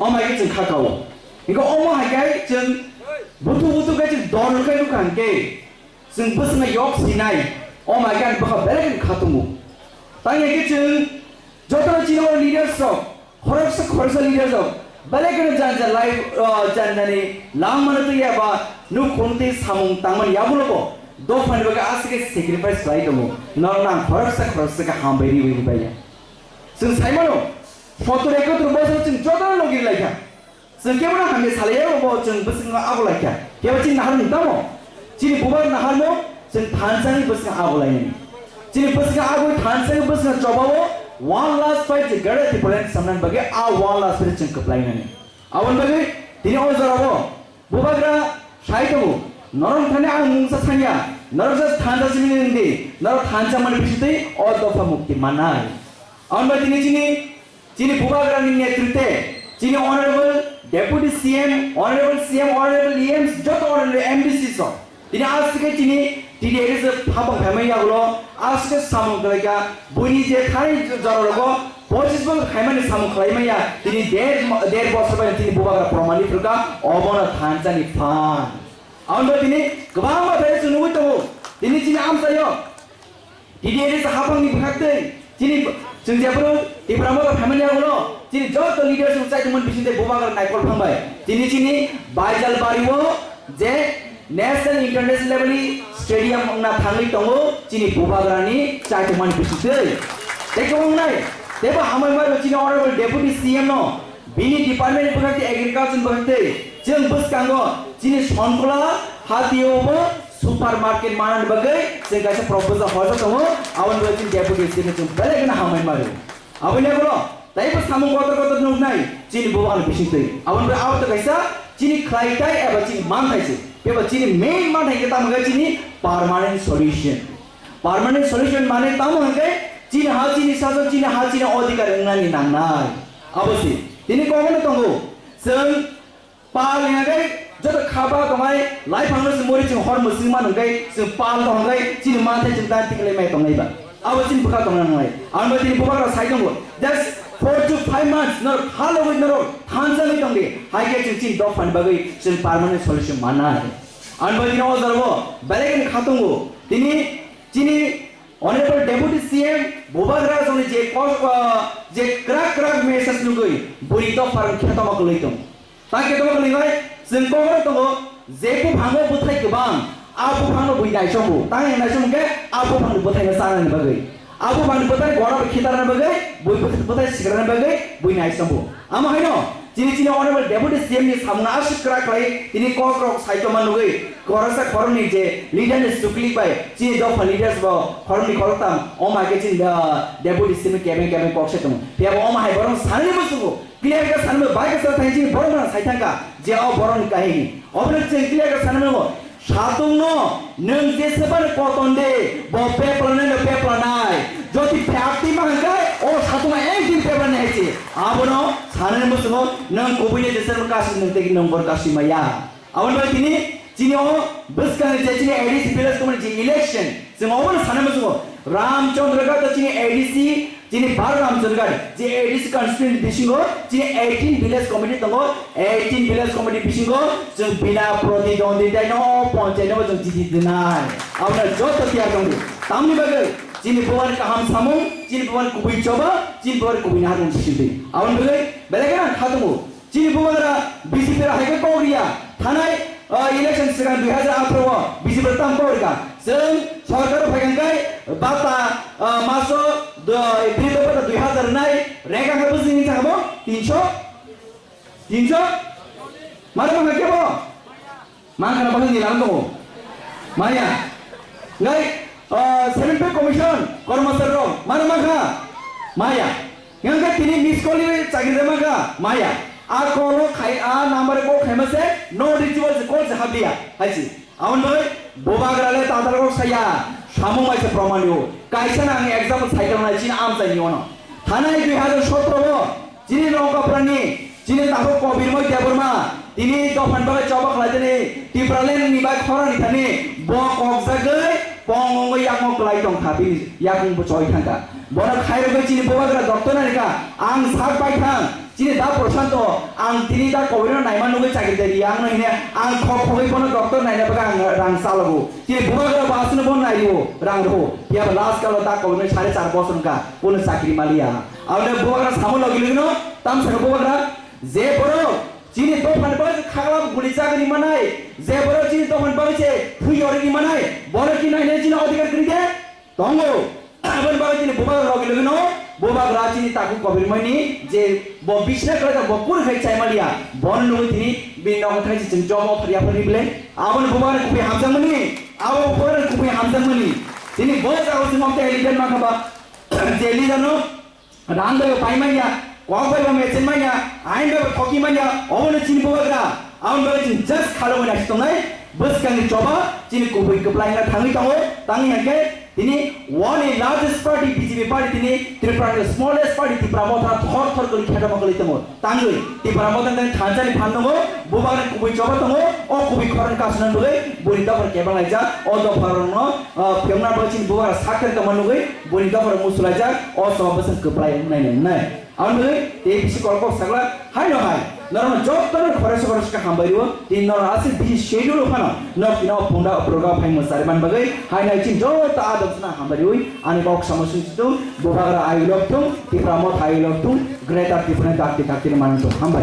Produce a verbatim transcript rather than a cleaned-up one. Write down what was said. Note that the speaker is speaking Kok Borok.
Omo hai khe chwng kha kao. Hingke omo hai khe chwng buthu buthu khe chwng dol khe nukha hingke chwng bwswkno yok sinai. Omo hai khe ani bwkha belai khe kha tongo. Tang hai khe chwng jotono chini o leaders rok, khoroksa khoroksa leaders rok belai kheno janja lai, ah, janjani langmano twi eba nukhung tei samung tangmani yagulogo dophani bagwi aswk khe sacrifice khlai tongo. Norokno ang khoroksa khoroksa khe hambai riwi ribaiya. Chwng saimano, sottor ekottor bosor chwng jotono logi rwlaikha. Chwng kebono hamya salaiya, obo chwng bwskango abo laikha. Kebo chini nahar ni tamo? Chini bubar naharmo chwng thansa ni bwskango abo lainani. Chini bwskango abo thansa ni bwskango chobao one last fight je gare Tipraland samnani bagwi a one last fight chwng kwplainani. Aboni bagwi tini o jorao bubagra sai tongo, norok thani ang mungsa sanya, norok just thansa simi wngdi, norok thansa mani bisingtwi o dopha mukti mannai. Aboni bagwi tini chini Chini bubagrani netritwe, chini Honorable Deputy C M, Honorable C M, Honorable E Ms, joto Honorable M D Cs rok. Tini aswk khe chini T D A S hapang phaimani yagulo aswk khe samung khlaikha, buini je thani jora rogo pochis bosor khaimani samung khlaimaya, tini der, der bosor bai tini bubagra promani phwrwkha, obono thansa ni phan. Aboni bai tini kwbangma bai chwng nugwi tongo, tini chini amchaio. T D A S hapangni bwkhaktwi chini chwng jephuru Tipra Motha phaimani yagulo chini joto leaders rok chaitongmani bisingtwi bubagra naikol phangbai. Tini chini Baijalbario je national international level ni stadium wngna thangwi tongo chini bubagrani chaitongmani bisingtwi. Tei kwbang wngnai teibo hambai mano chini Honorable Deputy C M no. Bini department bwkhaktwi agriculture bwkhaktwi chwng bwskango chini Sonkhola hatio bo supermarket manani bagwi chwng kaisa proposal hojak tongo, aboni bagwi chini deputy chief no chwng belai kheno hambai mano. Aboni yagulo taibo samung kotor kotor nuknai chini bubagrani bisingtwi. Aboni bagwi abo to kaisa chini khlai tai eba chini manthai se. Teibo chini main manthai khe tamo khe chini permanent solution. Permanent solution mane tamo hwnkhe chini ha chini sajo chini ha chini odhikar wngnani nangnai. Abo se tini kokno tongo. Chwng pal hingkhe joto khaba tongnai, laiphangno se muri chwng hor mwswng mano hwnkhe chwng pal tong hwnkhe chini manthai chwng dan tikhlai mai tongnai ba. Abo chini bwkha tongna nangnai. Ang bai tini bubagra sai tongo. Just four to five months norok phalogwi norok thansa wngwi tongdi. Hai khe chwng chini dophani bagwi chwng permanent solution mannai. Ang bai tini o jorao belai kheno kha tongo. Tini chini Honorable Deputy C M Bubagra Rajwni je kos-, ah, je kwrak kwrak message nugwi bwrwi dopha rwng khetoma kwlwi tong. Ta khetoma kwlwi bai chwng kokno tongo je buphango bwthai kwbang, a buphangno bui naisongo. Ta hwnwi naisong hwnkhe a buphangni bwthaino chanani bagwi, a buphangni bwthai gora bai khitarna bagwi, bui bwthai sikrana bagwi bui naisongo. Amo haino chini, chini Honorable Deputy C M ni samung aswk kwrak khlai tini kok rok sai tongma nugwi, khoroksa khoroknwi je leader ni suklik bai chini dopha leaders bo khoroknwi khoroktham omo hai khe chini, ah, Deputy C M ni kebeng kebeng kok sai tongo. Phiya bo omo hai borok sanani muchungo clear khe sanani bai khe sa thang chini borok no sai thangkha je o borok ni kahini. Obo no chwng clear khe sanani nango. Satungno nwng jesebani koton de, bo peplanai no peplanai. Jodi pepti ma hwnkhe, o satungno ekdin peplanai hai se. Abono sanani muchungo nwng kubui ni jesebani kasi nwng tei nwng bor kasi maya. Aboni bai tini chini o bwskang je chini A D C village committee je election, chwng obono sanani muchungo Ramchandra Ghat chini A D C Chini Bharat Ramchandra Ghat, je A D C constituency bisingo, chini eighteen village committee tongo, eighteen village committee bisingo, chwng bina pratidwonditai no, o ponchai no bo chwng chiti dinai. Aboni joto tiyar tongdi. Tamni bagwi, chini bubagrani kaham samung, chini bubagrani kubui choba, chini bubagrani kubui naharmung bisingtwi. Aboni bagwi, belai kheno ang kha tongo. Chini bubagra B J P rok hai khe kok riya. Thanai, ah, election swkang dui hazar atharo o B J P rok tamo kok rikha. Chwng sorkar o phaikha hwnkhe bata, ah, maso do-, bridho bata dui hazar nai rega khe bwswk ni thangbo tinso? Tinso? Maro mankha kebo? Mankha na baksa ni lang tongo. Maya. Ngai, ah, seven pay commission, kormosari rok, mano mankha? Maya. Hingke tini miss call ni chakri rema kha? Maya. A call o khai, a number o call khaima se, no reachable se call se habliya. Hai se. Aboni bagwi bubagra le tatal rok saya, samung bai se proman yo. Kaisa na ang example cycle nai chini amchai ni ono. Thanai dui hazar sotro o, chini Longkaprani, chini tabuk Kobirmoi Debbarma, tini dophani bagwi choba khlaijani, Tipraland ni bai khorang ni thani, bo kokjagwi pong wngwi yakmo kwlai tongkha, bini yakung bo choi thangkha. Bono khairogwi chini bubagra doktor nai kha, ang sak bai thang, Chini da Prashanto, ang tini da kobirno naima nugwi chakri de ri, ang no hine, ang khok khogwi bono doctor naina bagwi ang rang chalogo. Chini bubagra bo aswkno bono nai rio, rang rwo. Phiya ba last kalo da kobirno sare char bosor wngkha, bono chakri maliya. Aboni bubagra samo logi logi no, tam saka bubagra, je borok chini dophani bagwi khaglam guli chagri manai, je borok chini dophani bagwi se thwi yorwi manai, bono ki naina chini odhikar kwrwi de? Tongo. Aboni bagwi chini bubagra logi logi no, bubagra chini takhuk kobirmani je bo bisna khlai bo kur khai chai maliya, bono nugwi tini bini nogo thai se chwng jomo phariya phari bile. Aboni bubagra kubui hamjakmani, abo bubagra kubui hamjakmani. Tini bo jago chwng mokte leader mankha ba, je leader no rang bai bai manya, kok bai bai mechin manya, ain bai bai thoki manya, obono chini bubagra. Aboni bagwi chini just khalogwi naisik tongnai, bwskangni choba chini kubui kwplai wngna thangwi tongo, tangwi hwnkhe tini one largest party B J P party tini Tripura ni smallest party Tipra Motha thor thor kwrwi khetama kwrwi tongo. Tangwi Tipra Motha ni thansa ni phan tongo, bubagra kubui choba tongo, o kubui khorang kasuna bagwi buni dophar kebang laijak, o dophar rokno, ah, phiyokna bagwi chini bubagra sakhe tongma nugwi buni dophar musu laijak, o choba bwswk kwplai wngnai wngnai. Aboni bagwi tei bisi kolkok sakla haino hai norokno jotono khoroksa khoroksa khe hambai rwo, tini norok aswk bisi schedule phano nok tino punda program phai mwsari man bagwi haino hai chini joto adamsano hambai rwi ani kok samo sung chitung bubagra ayulok thung, Tipra Motha ayulok thung, Greater Tipraland dakti dakti ni manwi thung. Hambai.